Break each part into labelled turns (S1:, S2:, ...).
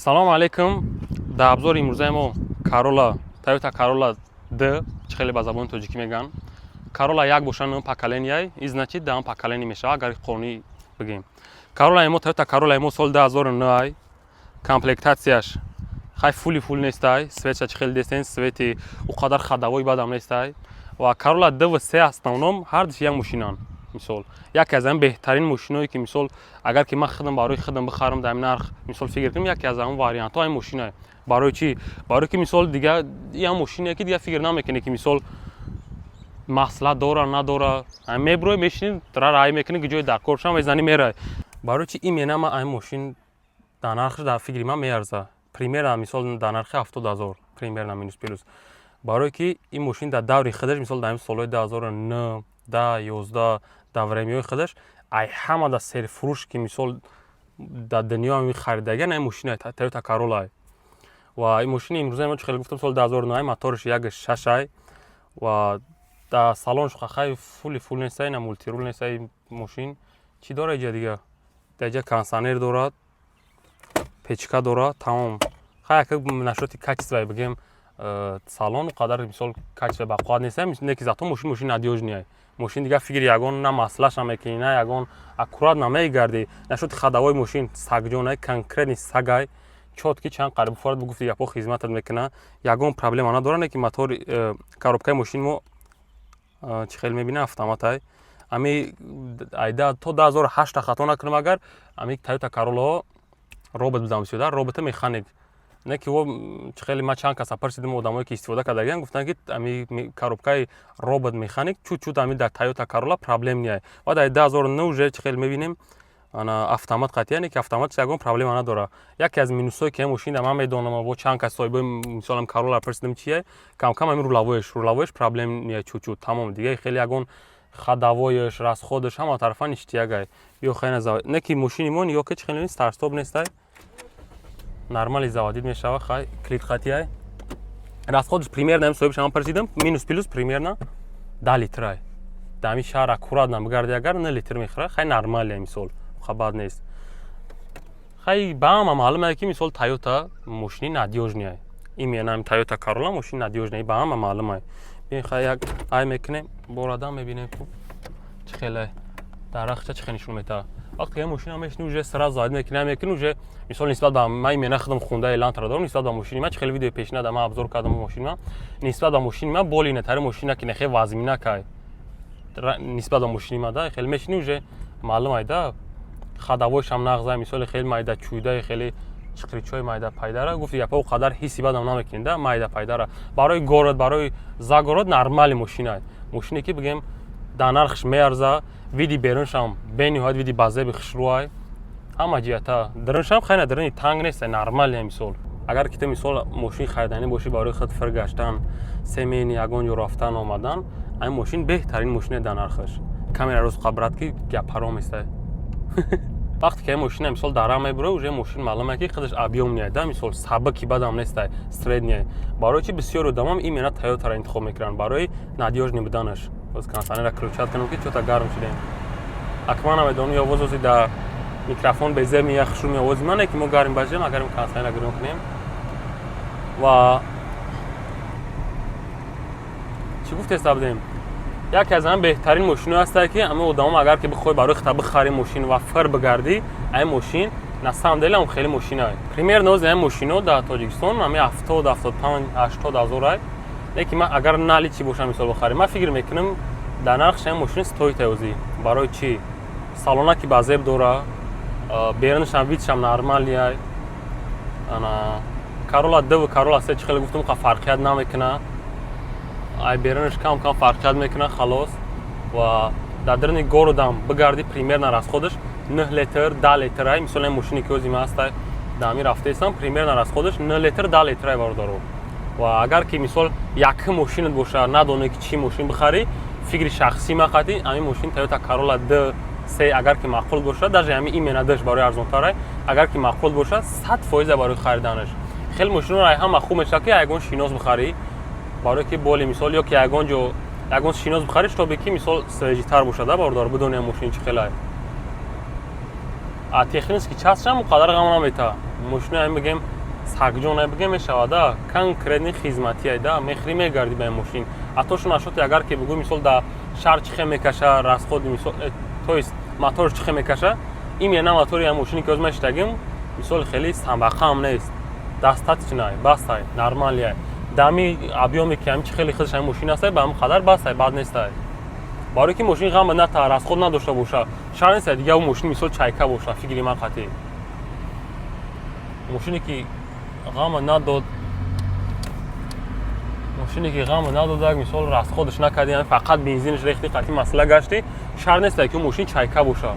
S1: Салому алейкум. Дар обзори имрӯзаи мо Карола, Тойота Карола Д, чӣ хеле ба забони тоҷикӣ мегӯянд. Карола як боша, нум поколения, и значит, даҳум поколение мешавад, агар қонунӣ бигӯем. Каролаи мо, Тойота Каролаи мо соли 2009, комплектатсияш хай фулли фул нестай, светша чӣ хеле дестен, свети ӯ қадар ходовой бадам нестай. Ва Карола Д ва С основном ҳардуш як мошинанд. Мисол, яке аз ҳамин беҳтарин мошиное, ки, мисол, агар ки ман худам барои худам бихарам, дар ҳамин нарх, мисол, фикр кунем, яке аз ҳамон вариантҳо ҳамин мошинае. Барои чӣ? Барои ки, мисол, дига як мошине, ки дига фикр намекунӣ, ки, мисол, маслиҳат дора, надора. Мебурой, мешинӣ, рай мекунӣ, ки ҷои дар коршам мезанӣ, мерай. Барои чӣ именно ман ҳамин мошин дар нархш, дар фикри ман, меарза? Примерно, мисол, дар нархи 70 000, примерно, минус плюс. Барое ки ин мошин дар даври худаш, мисол, дар ҳамин солҳои 2009, 10, 11, дар времяҳои худаш, ай ҳама дар серфурӯш, ки, мисол, дар дунё ҳамин харидагиан, ҳамин мошина Тойота Каролай. Ва ин мошини имрӯза мо, чӣ хеле гуфтам, соли 2009, мотораш як шашай ва дар салонш хай фулли фул нестай, на мультирул нестай. Мошин чӣ дора иҷа дига? Дар иҷа кондиционер дорад, печка дорад, тамом. Хай, яка насчёти качествое бигем, салон қадар, мисол, качество бақувват неста, не ки зато мошин, мошин надёжный. Мошин дига фикри ягон на маслаш намекунӣ, на ягон аккурат намегардӣ. Насчёти ходовой мошин сагҷонай, конкретный сагай, чёткий, чанд қариб форад, бигуфти гапҳо, хизматат мекуна, ягон проблема надора. Не ки мотори, коробкаи мошини мо, чӣ хел мебина, автоматай. Ами айда то 2008, хато накунам агар, ами Тойота Каролаҳо робот будам бисёр, робота механик. Не ки во чӣ хеле ман чанд каса пурсидим, одамое ки истифода кардагиан, гуфтанд, ки ами коробкаи робот механик чуть-чуть ами дар Тойота Карола проблемный. Ва дар 2009 уже, чӣ хел мебинем, ана автомат қатъи, яъне ки автоматш ягон проблема надорад. Яке аз минусҳое, ки мошина ман медонам, бо чанд кас соҳибои, мисолам, Карола пурсидам, чие, камкам ҳамин руловояш проблемный чуть-чуть, тамом. Дига хеле ягон ходовояш, расходаш ҳама тарафа ништякай. Ё хай, не ки мошини мо ё ки чи хеле старт-стоп нестай, нормально заводить мешава. Хай, клит қатъияй. Расходаш примерно, ҳам соҳибаш ҳам пурсидам, минус плюс примерно 10 литрай. Дар ҳамин шаҳр аккуратно бигарди агар, 9 литр мехӯра. Хай, нормально, мисол, бад нест. Хай, ба ҳама маълуме, ки, мисол, Тойота мошини надёжный. Именно ҳами Тойота Карола мошини надёжный, ба ҳама маълуме. Бин, хай, як ай мекунем, борадам, мебинем, ку чӣ хеле дарахча, чӣ хел нишон метаҳад. Вақте ки мошина мешини, уже сразу заводить мекунӣ, мекунӣ, уже, мисол, нисбат ба ман, именно худам хунда Элантра дорам, нисбат ба мошини ман, чӣ хеле видеои пешина да ман обзор кардам мошини ман, нисбат ба мошини ман более натари мошина, ки нехе вазмина кай нисбат ба мошини ман да хеле мешини, уже маълум айда, ходовойшам нағза, мисоли, хеле майда чӯйдаи, хеле чиқричҳои майда пайдара, гуфти гапа, қадар ҳисси бадам намекунед да майда пайдара. Барои город, барои за город нормальный мошина, мошине ки, бигем, дар нархш меарза. Види беруншам бениҳоят види базеби хушрӯай, ҳама ҷиҳата. Даруншам хайна, даруни танг нест, нормальный. Мисол, агар ки ту, мисол, мошин хариданӣ бошӣ барои худ, фир гаштан, семени, ягон ҷо рафтан омадан, ҳамин мошин беҳтарин мошине дар нархаш. Камера рӯз қабрат, ки гапҳаром естай. Вақте ки мошина, мисол, дара мебура, уже мошин маълуме, ки худаш объёмный да, мисол, сабаки бадам нестай, средний. Барои чи бисёр одамам именно Тойотаро интихоб мекунанд? Барои надёжный буданаш. Боз кондиционера включать кунам, ки чота гарм шудем. Акман намедонам, ё воз ози да микрофон беземи я хушрӯми овози мане, ки мо гарм башем, агар кондиционера гирон кунем. Ва чӣ гуфтеста будем? Яке аз ҳамин беҳтарин мошино ҳастае, ки ҳамин одамом, агар ки бихоҳӣ барои хита бихарӣ мошин ва фир бигардӣ, ҳамин мошин на самом деле ҳам хеле мошинае. Примерно ози ҳамин мошино дар Тоҷикистон ҳамин 70, 75, 80 ҳазорай. Лекин ман агар наличный бошам, мисол, бихарем, ман фикр мекунам, дар нархш ҳамин мошин стоит ози. Барои чӣ? Салона ки базеб дора, берунашам, видшам нормальный. Ана Карола Д ва Карола С, чӣ хеле гуфтам, қа фарқият намекуна. Ай берунаш кам кам фарқият мекуна, халос. Ва дар даруни городам бигарди, примерно расходаш 9 литр, 10 литрай. Мисол, ин мошине ки ози ман ҳастай, дар ҳамин рафтаистам, примерно расходаш 9 литр, 10 литрай, бародаро. Ва агар ки, мисол, якум мошинат боша, надонӣ, ки чӣ мошин бихарӣ, фикри шахсии ман қатъи ҳамин мошин Toyota Corolla D се, агар ки маъқул боша, даже ҳамин именно даш барои арзонтарай, агар ки маъқул боша, 100% барои хариданаш. Хеле мошинро ай ҳама хуб мешавад, ки ягон шинос бихарӣ, барое ки боли, мисол, ё ки ягон ҷо ягон шинос бихарӣ, чтобы ки, мисол, свежитар бошад, да, бародар, бидони мошин чӣ хелай. А технический частшам он қадар ғам намета. Мошина бигем, сагҷон бигем, мешавада, конкретный хизматия да, мехӯри, мегардӣ ба ин мошин. Атошу нашоти, агар ки бигӯй, мисол, да шаҳр чӣ хел мекаша, расходи, мисол, то есть моторш чӣ хел мекаша, именно мотори ям мошине ки ҳозир ман иштагим, мисол, хеле самбақаам нест, достаточно бастай, нормалия. Дами объёме ки ҳами чӣ хеле худаш ҳами мошин ҳастай, ба ҳамин қадар бастай, бад нестай. Барое ки мошин ғама ната, расход надошта боша, шар нестай дига мошин, мисол, чайка боша. Фикри ман қатъӣ, мошине ки ғама надод, мошине ки ғама надодак, мисол, расходаш накардӣ, фақат бензинаш рехти, қатъи масъала гаштӣ, шар нестай ки мошин чайка боша.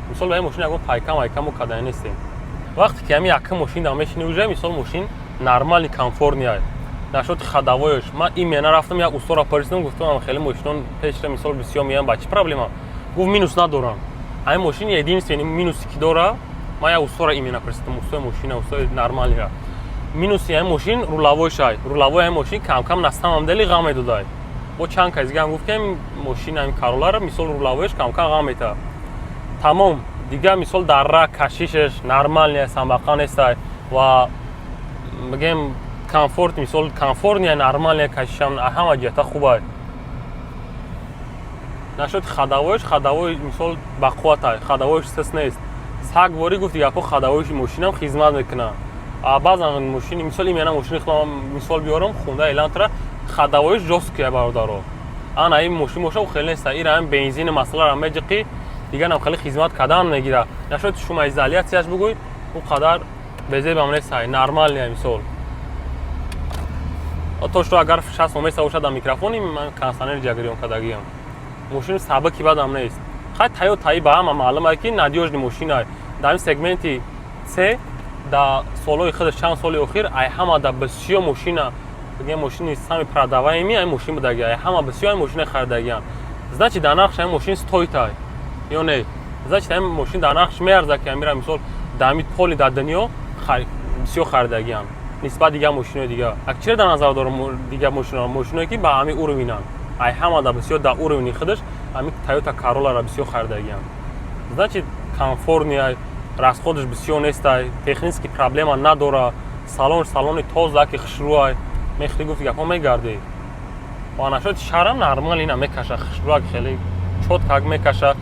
S1: Мисол, ба ин мошин ягон пайка майкамо кардани нестем. Вақте ки ҳами якум мошин да мешини, уже, мисол, мошин нормальный, комфортный. Нашоти ходовояш, ман именно рафтам, як устора парисидам, гуфтам: «Хеле мошинон пешра, мисол, бисёр меян, ба чӣ проблема?» Гуфт: «Минус надорам ҳамин мошин, единственный минусе ки дора». Ман як устора именно парисидам, устои мошина, устои нормальныйра. Минуси ҳамин мошин рулевойшай, рулевой ҳамин мошин камкам на самом деле ғам медодай. Бо чанд кас дигаам гуфт, ки ҳамин мошин, ҳамин Каролара, мисол, рулевойш камкам ғам метавад, тамом. Дига, мисол, дар ра кашишаш нормальный, самбақа нестай ва бигем, комфорт, мисол, комфортный, нормальный кашишам, ҳама ҷиҳата хубай. Нашуд ходовойш, ходовой, мисол, бақувватай, ходовойш сис нест. Саг ворӣ гуфти гапо, ходовойши мошинам хизмат мекунад. А баъзан мошини, мисол, именно мошини худам мисол биёрам, Хунда Элантра, ходовойш жёсткия, бародаро. Ана ин мошин боша, хеле неста, ира бензини масъаларо меҷиқӣ, дигарам хеле хизмат кардан мегира. Нашуд шумоизоляцияш бугӯй, ӯ қадар безебам нестай, нормальный. Мисол, то что агар 60 места бошад, дар микрофони ман кондиционер ҷагирён кардагиам. Мошини сабаки бадам нест. Хай, Тойотаи ба ҳама маълум ае, ки надёжный мошинай дар ин сегменти С. Дар солҳои худаш, чанд соли охир, ай ҳама да бисёр мошина, бигем, мошини самый продаваемый ай мошин будаги, ай ҳама бисёр ай мошина харидагиам. Значит, дар нархш ай мошин стоит ай ё не? Значит, ай мошин дар нархш меарза, ки амира, мисол, дар ҳами поли дар дунё бисёр харидагиам нисбат дигар мошинои дигар. Ак чиро дар назар дорам? Дигар мошино, мошиное ки ба ҳамин уровенан, ай ҳама да бисёр дар уровени худаш ҳамин Тойота Каролара бисёр харидагиам. Значит, комфортный, расходаш бисёр нестай, технический проблема надора, салон салони тоза ки хушрӯай, мехӯри, гуфти гапҳо, мегардӣ. Ва нашоти шаҳрам нормал ина мекаша, хушрӯак, хеле чёткак мекаша,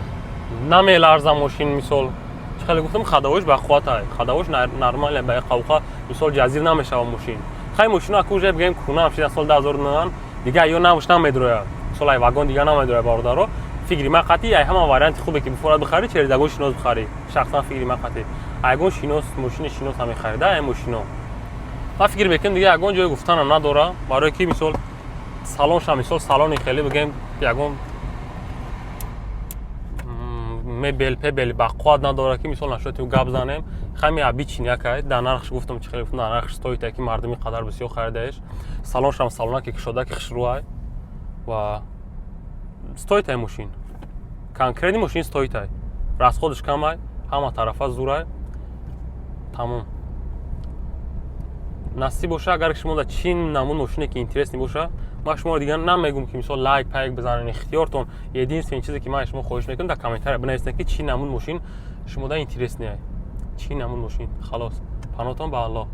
S1: намеларза мошин. Мисол, чӣ хеле гуфтам, ходовойш бақувватай, ходовойш нормале, ба қавқа, мисол, ҷазир намешава мошин. Хай, мошино аку уже, бигем, кунам шида, соли 2009, дига ё навш намедрояд, мисол, ай вагон дига намедрояд. Бародаро, фикри ман қатъи, ай ҳама варианти хубе ки бифорад бихарӣ, через ягон шинос бихарӣ. Шахсан фикри ман қатъи, ягон шинос, мошини шинос ҳам мехарида ай мошино. Ман фикр мекунам, дига ягон ҷое гуфтанам надора, барое ки, мисол, салонша, мисол, салони хеле, бигем, ягон мебел пебел бақувват надора, ки, мисол, нашоти гап занем. Хами обычный якай. Дар нархш гуфтам, чӣ хеле гуфтам, дар нархш стоит, ки мардуми қадар бисёр харидаеш. Салоншам салонаки кушода ки хушрӯай ва стоит ай мошин, конкретный мошин стоит ай, расходаш камай, ҳама тарафа зурай, тамом. Насиб боша, агар шумо дар чӣ намуд мошине ки интересный боша, ман шуморо дигар намегум, ки, мисол, лайк пайк бизанед, ихтиёртон. Единственный чизе ки ман шумо хоҳиш мекунам, дар комментария бинависед, ки чӣ намуд мошин шумо да интересный, чӣ намуд мошин. Халос, панотон ба Аллоҳ.